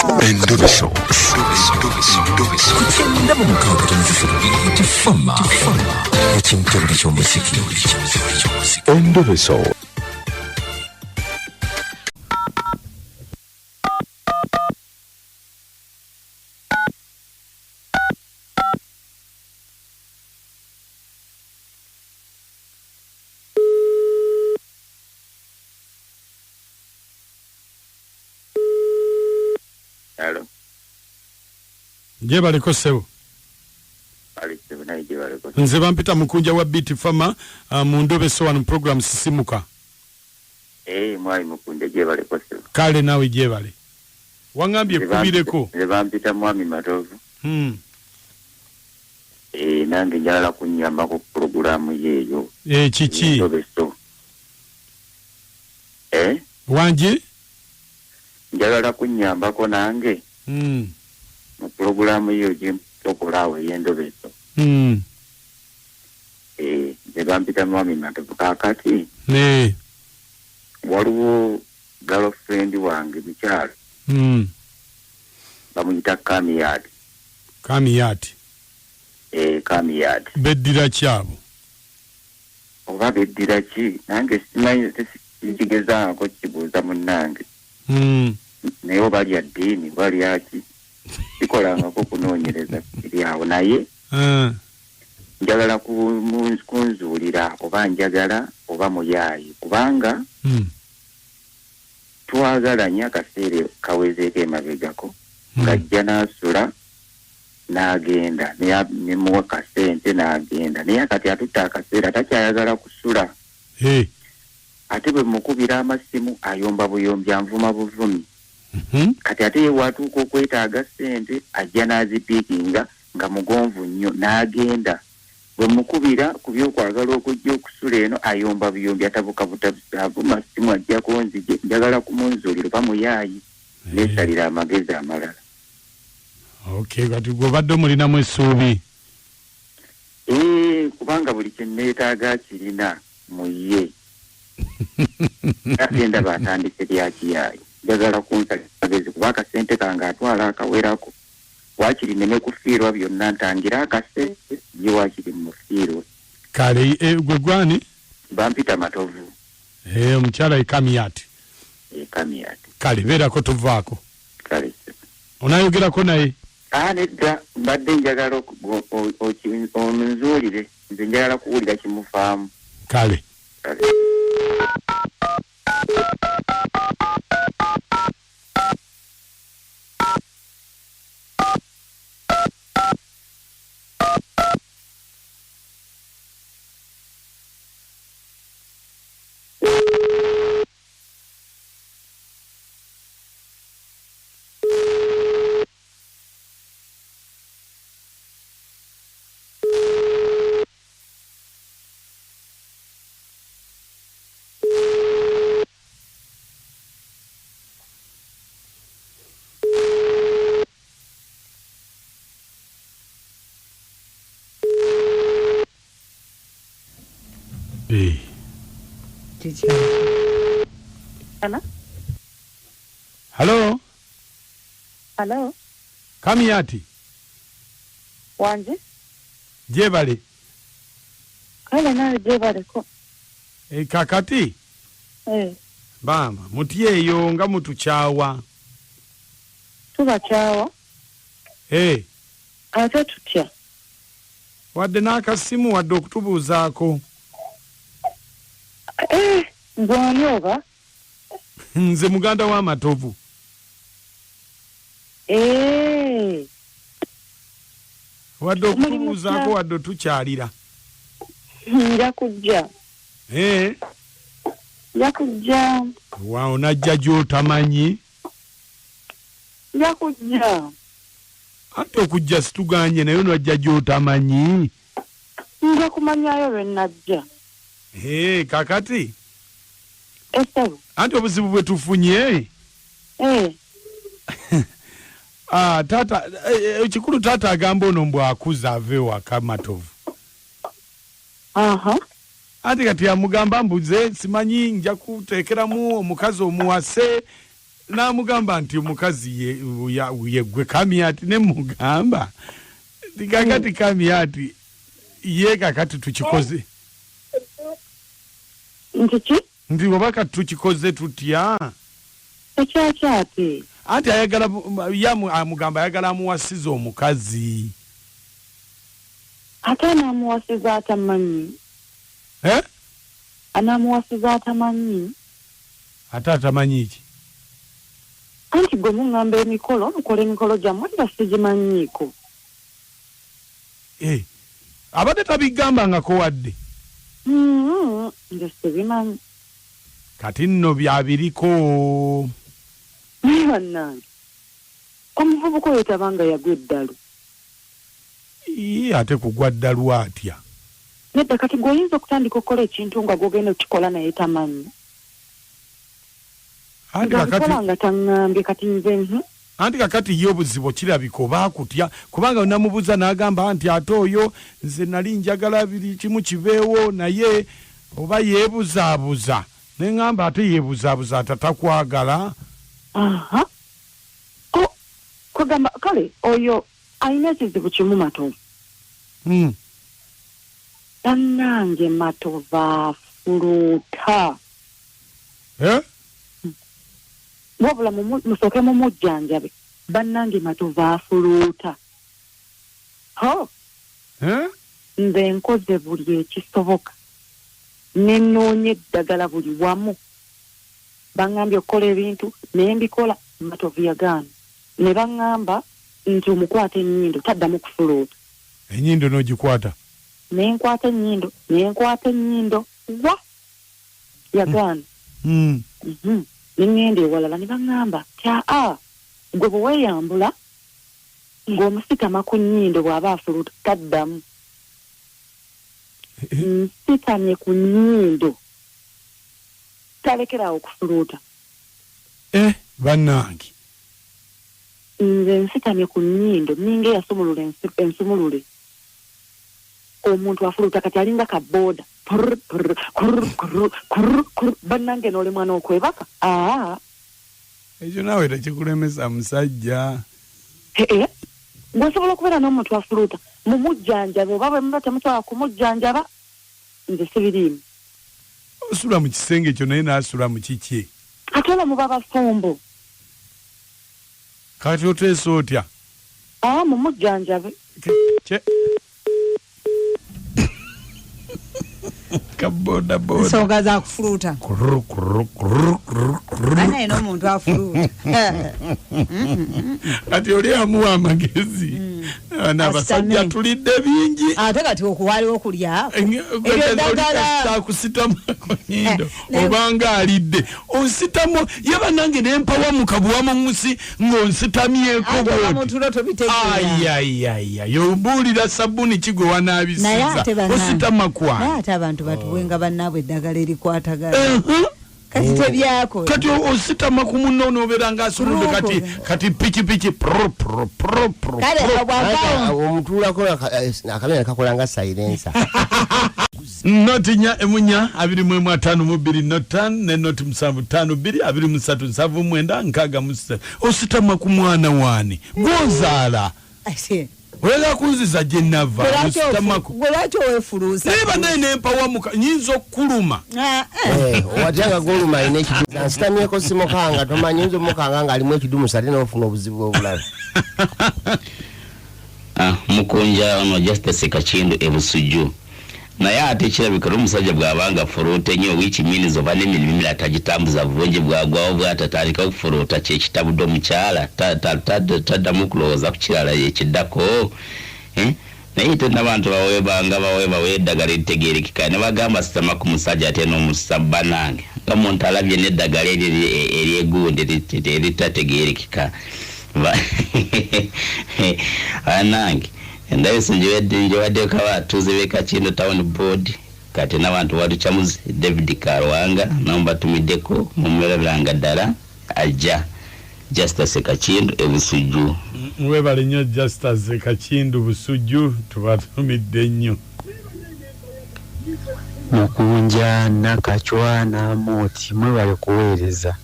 Endobeso. Ku kyenda mu mukaaga tonozi ssatu Beat Farmer ekimtebuli ky'omuziki. Endobeso. Halo. Gyebaleko ssebo. Ali ssebo, naye gyebaleko. Nze bampita Mukunja wa Beat Farmer, mu Ndobeso wano mu program Sisimuka. Eh, mwali Mukunja, gyebaleko ssebo. Kale naawe gyebale. Waŋŋambye Nze ekkubireko. Nze bampita Mwami Matovu. Eh, nange njagala kunnyambako ku pulogulaamu yeeyo. Eh, kiki? Endobeso. Eh? Wangi? Njagala kunnyambako nange mu pulogulaamu yeeyo gye nkola awo ey'endobeso. Eh, nze bampita Mwami Matovu. Kaakati waliwo girlfriend wange mukyalo. Bamuyita Kamiyad. Kamiyad. Eh, Kamiyad. Beddira ki abo? Oba beddira ki? Nange simanyi, sikigezaako kibuuza munnange. Naye oba lya ddiini oba lyaki, sikolangako kunoonyereza kiri awo, naye njagala kunzuulira oba njagala oba muyaayi, kubanga twagalanye akaseera kawezeeko emabegako, ng'ajja n'asula n'agenda, ne muwa kasente n'agenda, naye kati atutte akaseera takyayagala kusula. Ate bwe mukubira amasimu ayomba buyombi, anvuma buvumi. Kati ate ye watuuka okwetaaga ssente ajja n'azipiikinga nga mugonvu nnyo n'agenda. Bwe mukubira ku by'okwagala okujja okusula eno ayomba buyombi, atabuka butabusi, avuma simu, ajjako nzije. Njagala kumunzuulira oba muyaayi, neesalira amagezi amalala. Okay, kati gwe obadde omulinamu essuubi? Ee, kubanga buli kye neetaaga kirina mu ye. Ate ndaba atandise lyakiyaayi. Njagala kunsalira amagezi, kuba akasente kange atwala akawerako. Waakiri nneme kufiirwa byonna, ntangira akasente ye, waakiri mufiirwe. Kale, gwe gwani? Bampita Matovu. Eh, omukyala ye Kamiyat. E Kamiyat. Kale beerako, tuvaako. Kale. Onayogerako naye? Aa, nedda, mbadde njagala onzuulire, nze njagala kuwulira kimufaamu. Kale. Kale. Eh. Kiki? Hello? Halo? Hello? Kamiyati. Wanje? Gyebale. Kale nawe gyebaleko. E, kakati Eh, maama mutya eyo nga mutukyawa? Tubakyawa? E, Ate tutya? Wadde n'akasimu, wadde okutubuuzaako. Eh, gwani oba? Nze muganda w'Amatovu. Eh, wadde Muli okutubuuzaako, mutya? wadde otukyalira. Nja kujja. E, Nja kujja. Wa onajja gy'otamanyi? Nja kujja. Anti okujja situganye, naye onajja gy'otamanyi? Nja kumanyayo lwe najja. E, kakati Esebo. Anti obuzibu bwe tufunye, ah, taata, ekikulu taata agamba ono mbw akuza ave ewaka Matovu. Anti kati amugamba mbuze simanyi nja kuteekeramu omukazi omuwase. N'amugamba nti omukazi ye gwe Kamyati, ne mugamba nti kakati Kamyati ye kakati tukikoze. Nti ki? Nti oba kati tukikoze tutya? Ekyakyate? Anti ayagala ye amugamba ayagala amuwasiza omukazi. Ate anaamuwasiza atamanyi? Eh? Anaamuwasiza atamanyi? Ate atamanyi ki? Anti gwe muŋŋamba emikolo, mukola emikolo gyammwe nga sigimanyiiko. Eh, abadde tabigambangako wadde? Nze sibimanyi. Kati nno byabiriko. Naye bannange, omuvubuka oyo tabanga yagwa eddalu. Ii, ate kugwa ddalu atya? Nedda, kati gwe oyinza okutandika okukola ekintu nga gwogenda okukikola naye tamanyi. Anti nga kakati bikola nga taŋŋambye, kati nze. Anti kakati ye obuzibu kirabika oba akutya, kubanga namubuuza n'agamba nti ate oyo nze nali njagala buli kimu kibeewo, naye oba yeebuzaabuza. Neŋŋamba ate yeebuzaabuza ata takwagala? Aha, o kwegamba kale oyo alina ekizibu kimu, Matovu. Bannange, Matovu afuluuta. Eh? Wabula musooke mumujjanjabe. Bannange, Matovu afuluuta ho. Eh? Nze nkoze buli ekisoboka, nenoonya eddagala buli wamu. Baŋŋambye okukola ebintu naye mbikola, Matovu yagaana. Ne baŋŋamba nti omukwata ennyindo taddamu kufuluuta. Ennyindo n'ogikwata? Nenkwata ennyindo, nenkwata ennyindo, wa yagaana. Ne ŋŋenda ewalala ne baŋŋamba ti aa, gwe bwe weeyambula ng'omusitama ku nnyindo, bw'aba afuluuta taddamu. Nsitamye ku nnyindo, talekerawo kufuluuta. Eh, bannange! Nze nsitamye ku nnyindo ninga eyasumulula ensumulule. Omuntu afuluuta kati alinga kabooda. Prr, prr, krr, krr, krr, krr. Bannange, n'olemwa n'okwebaka. Aa. Ekyo naawe tekikulemesa musajja. Ee, gweosobola okubeera n'omuntu afuluuta, mumujjanjabe oba bwe muba temusobola kumujjanjaba, nze sibiriimu. Osula mu kisenge kyo naye n'asula mu kikye. Ate olwo muba bafumbo. Kati oteesa otya? Aa, mumujjanjabe. Kabodaboda. Nsonga za kufuluuta. Kurr, kurr, kurr, kurr, kurr. Anaye n'omuntu afuluuta. Kati oli amuwa amagezi. Ano abasajja Asitame. tulidde bingi. Ate kati okuwaliwo okulya ebyo ddagala. Akusitama ku nyindo. Naye- Obanga alidde onsitamu ye. Bannange, nempawa mu kabuwa mu nsi ng'onsitamyeko Ate oba bwoti. mutulo tobitegeera. Ayayaya, yobuulira sabuni ki gwe Naye wanaabisiza? ate bannange, Ositama naye kwani? ate abantu batuwenga bannaabwe eddagala erikwatagana, kati tebyakola. Kati ositama ku munno n'obeera ng'asumudde kati kati pikipiki prr, prr, prr, prr, Kale prr. bwavaawo. Omutuulako akamera kakola nga silencer. Noti 4 4 21 52 noti 5 ne noti 7 5 2 23 79 63. Ositama ku mwana waani gwozaala? Ate, Oyagala kunziza gye nava? Ositamako. gwe lwaki oweefuluusa? Naye banaye nempawamuka nyinza okukuluma. Ah, eh. Watya nga goluma alina ekidumu nsitamyeko simukanga, tomanyi oyinza omukanga ngaalimu ekidumusa ate n'ofuna obuzibu obulala. Ah, mukunja ono Justice Kakindu e Busujju. Naye ate kirabika oli omusajja bw'abanga afuluuta ennyo, which means oba n'emirimu emirala tagitambuza bulungi, bw'agwawo bw'atatandika okufuluuta kyekitabudde omukyala, taddamu kulowooza ku kirala ekiddako. Eh? Naye te n'abantu bawebanga bawe eddagala eritegeerekeka ne bagamba sitama ku musajja ate n'omusa. Bannange, nga muntu alabye n'eddagala eryo eryegundi eritategeerekeka. Bannange, endabise njiwaddeko abatuuze b'e Kakindu Town Board, kati n'abantu Walukyamuzi David Karwanga nabo batumiddeko, mumwerabiranga ddala ajja Justus Kakindu e Busujju. Webale nnyo Justus Kakindu Busujju, tubatumidde nnyo. Mukunja, Nakacwa n'Amooti, mwebale kuweereza.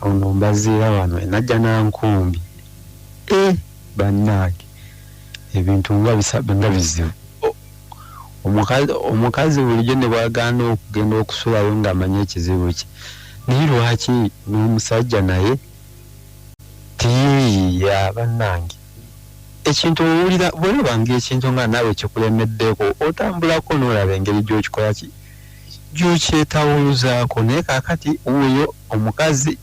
Ono Mbaziira wano e Najjanankumbi. Eh, bannange ebintu nga nga bizibu. Omukazi omukazi bulijjo ne bw'agaana okugenda okusulayo ng'amanyi ekizibu kye, naye lwaki n'omusajja naye teyeeyiiya bannange? Ekintu owulira bw'olaba ng'ekintu nga naawe kikulemeddeko otambulako n'olaba engeri gy'okikola ki gy'okyetawuluzaako naye kaakati wuuyo omukazi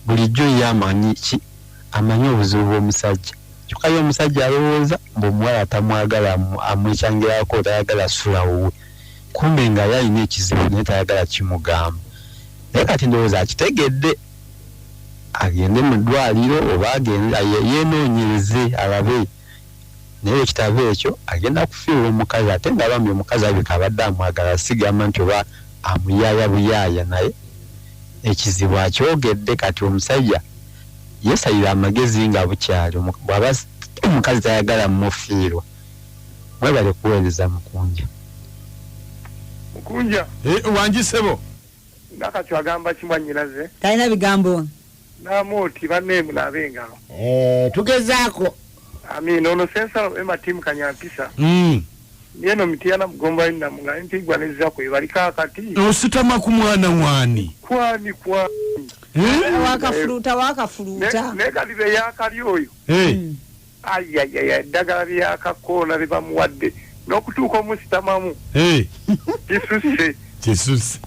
bulijjo ye amanyi ki amanyi obuzibu bw'omusajja kyokka ye omusajja alowooza mbu omuwala tamwagala amwekyangirako tayagala sula wuwe kumbe nga ye alina ekizibu naye tayagala kimugamba naye kati ndowooza akitegedde agende mu ddwaliro oba agende yenoonyereze alabe naye ekitabo ekyo agenda kufiirwa omukazi ate nga bambi omukazi alabika abadde amwagala sigamba nti oba amuyaaya buyaaya naye ekizibu akyogedde kati omusajja yesalira amagezi nga bukyali bwaba omukazi tayagala mufiirwa. Mwebale kuweereza Mukunja. Mukunja. Eh, wangi ssebo. Nakati agamba ki mwannyinaze? Talina bigambo. Namuoti banne munaabe engalo. Eh, tugezaako. Amiina. Ono Sensalo Emma Team Kanyampisa. Yeno Mityana Mugomba Namunga Mpigwa ne Zakwe bali kaakati. Ositama ku mwana wani? Kwani kwani. Eh? Wakafuluta wakafuluta. Ne kati be yakali oyo. Eh. Ayayaya eddagala lyakakoona lye bamuwadde n'okutuuka omusitamamu. Eh. Kisusse. Kisusse.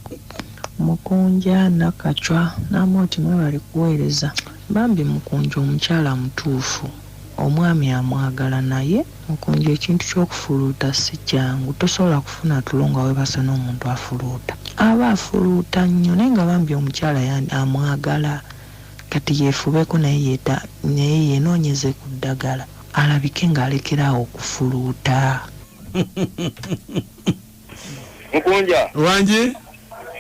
Mukunja Nakachwa Namooti mwebale kuweereza. Bambi Mukunja omukyala mutuufu. Omwami amwagala naye Mukunja ekintu ky'okufuluuta si kyangu. Tosobola kufuna tulo nga weebase n'omuntu afuluuta. Aba afuluuta nnyo naye nga bambi omukyala amwagala. Kati yeefubeko naye yeta naye yeenoonyeze ku ddagala alabike ng'alekera awo okufuluuta. Mukunja. Wangi?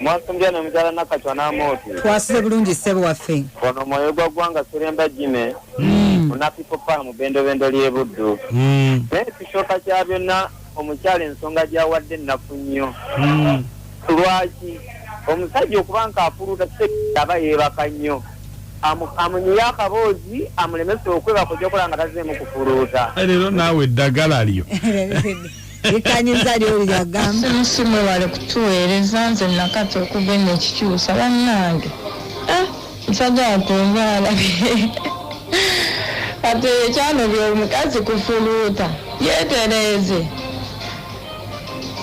Mwasumbya ne mukyala Nakachwa n'Amooti. Twasuze bulungi ssebo waffe. Ono mwoyo gwa ggwanga Sseremba Jimmy. Munapipo pa mu bendobendo ly'e Buddu. Naye ekisooka kya byonna omukyala ensonga gy'awadde nnafu nnyo. Lwaki? Omusajja okuba ng'afuluuta kitegeeza aba yeebaka nnyo. Amunyiye akaboozi amulemese okwebaka ojja okulaba nga tazzeemu kufuluuta. Leero naawe eddagala lyo. Likanyiza lyo lyagamba. Simusi mwebale kutuweereza nze Nakato okuva eno ekikyusa bannange. Eh, musajja wattu nga alabye. Kati ekyanobya omukazi kufuluuta yeetereeze.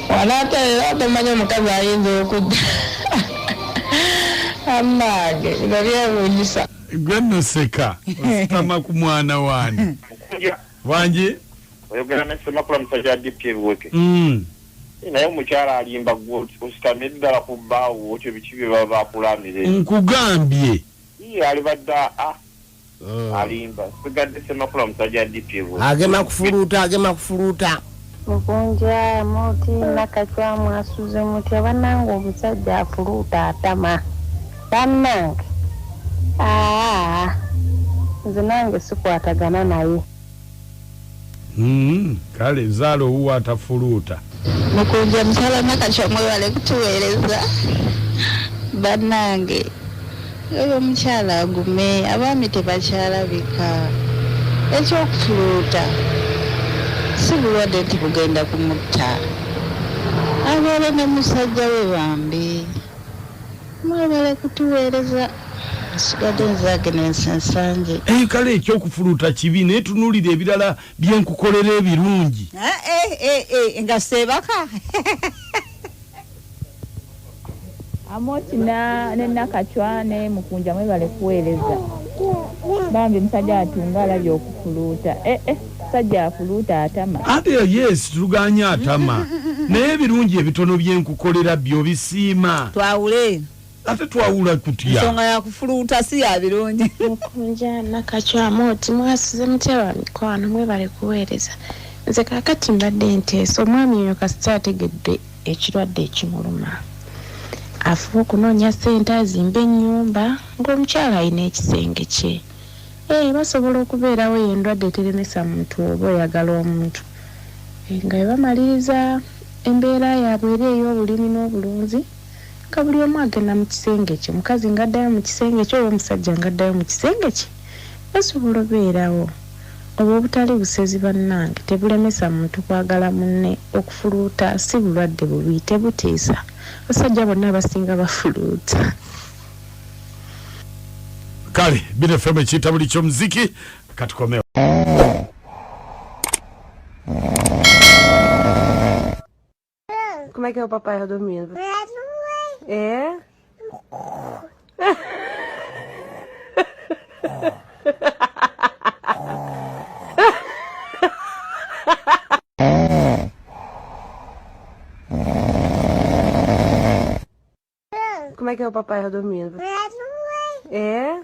Wano ate era tomanyi omukazi ayinza okujja. Bannange bino byewuunyisa. Gwe nno seka ositama ku mwana wani. Wangi? Oyogera ne Ssemakula musajja wa DP Ebiweke. Naye omukyala alimba gwe ositamye ddala ku bbaawo otyo biki bye baba bakulamira. Nkugambye. Iye alibadde a alimba. Sigadde Ssemakula musajja wa DP Ebiweke. Agema kufuluuta agema kufuluuta. Mukunja Moti Nakachwa mwasuze mutya bannange omusajja afuluuta atama bannange nze nange sikwatagana naye. Kale zaala owuwo atafuluuta. Mukunja mukyala Nakachwa mwebale kutuweereza bannange oyo omukyala agume abaami tebakyalabika ekyokufuluuta si bulwadde nti bugenda kumutta abeere ne musajja we bambi mwebale kutuweereza nsigadde nze Agnes Nsangi. Kale ekyokufuluuta kibi naye tunuulira ebirala bye nkukolera ebirungi. Nga seebaka. Amoti ne Nakachwa ne Mukunja mwebale kuweereza. Bambi musajja atunga alabye okufuluuta. Musajja afuluuta atama. Ate yes tuganye atama. Naye ebirungi ebitono bye nkukolera byo bisiima. Twawule. Ate twawula kutya? Ensonga ya kufuluuta si ya birungi. Mukunja Nakachwa Amoti mwasuze mutya ba mikwano mwebale kuweereza. Nze kaakati mbadde nteesa omwami oyo kasita ategedde ekirwadde ekimuluma. Afuba okunoonya ssente azimbe ennyumba ng'omukyala alina ekisenge kye. Basobola okubeerawo eyo endwadde teremesa muntu oba oyagala omuntu. Nga bwe bamaliriza embeera yaabwe eri ey'obulimi n'obulunzi Nga buli omu agenda mu kisenge kye, omukazi ng'addayo mu kisenge kye oba omusajja ng'addayo mu kisenge kye, basobola obeerawo. Obwo obutali busezi bannange tebulemesa muntu kwagala munne, okufuluuta si bulwadde bubi, tebutiisa, abasajja bonna abasinga bafuluuta. Kale bino fm ekiyita buli kyomuziki katukomewo. Como é que é o papai dormindo? É? Como é que é o papai dormindo? É?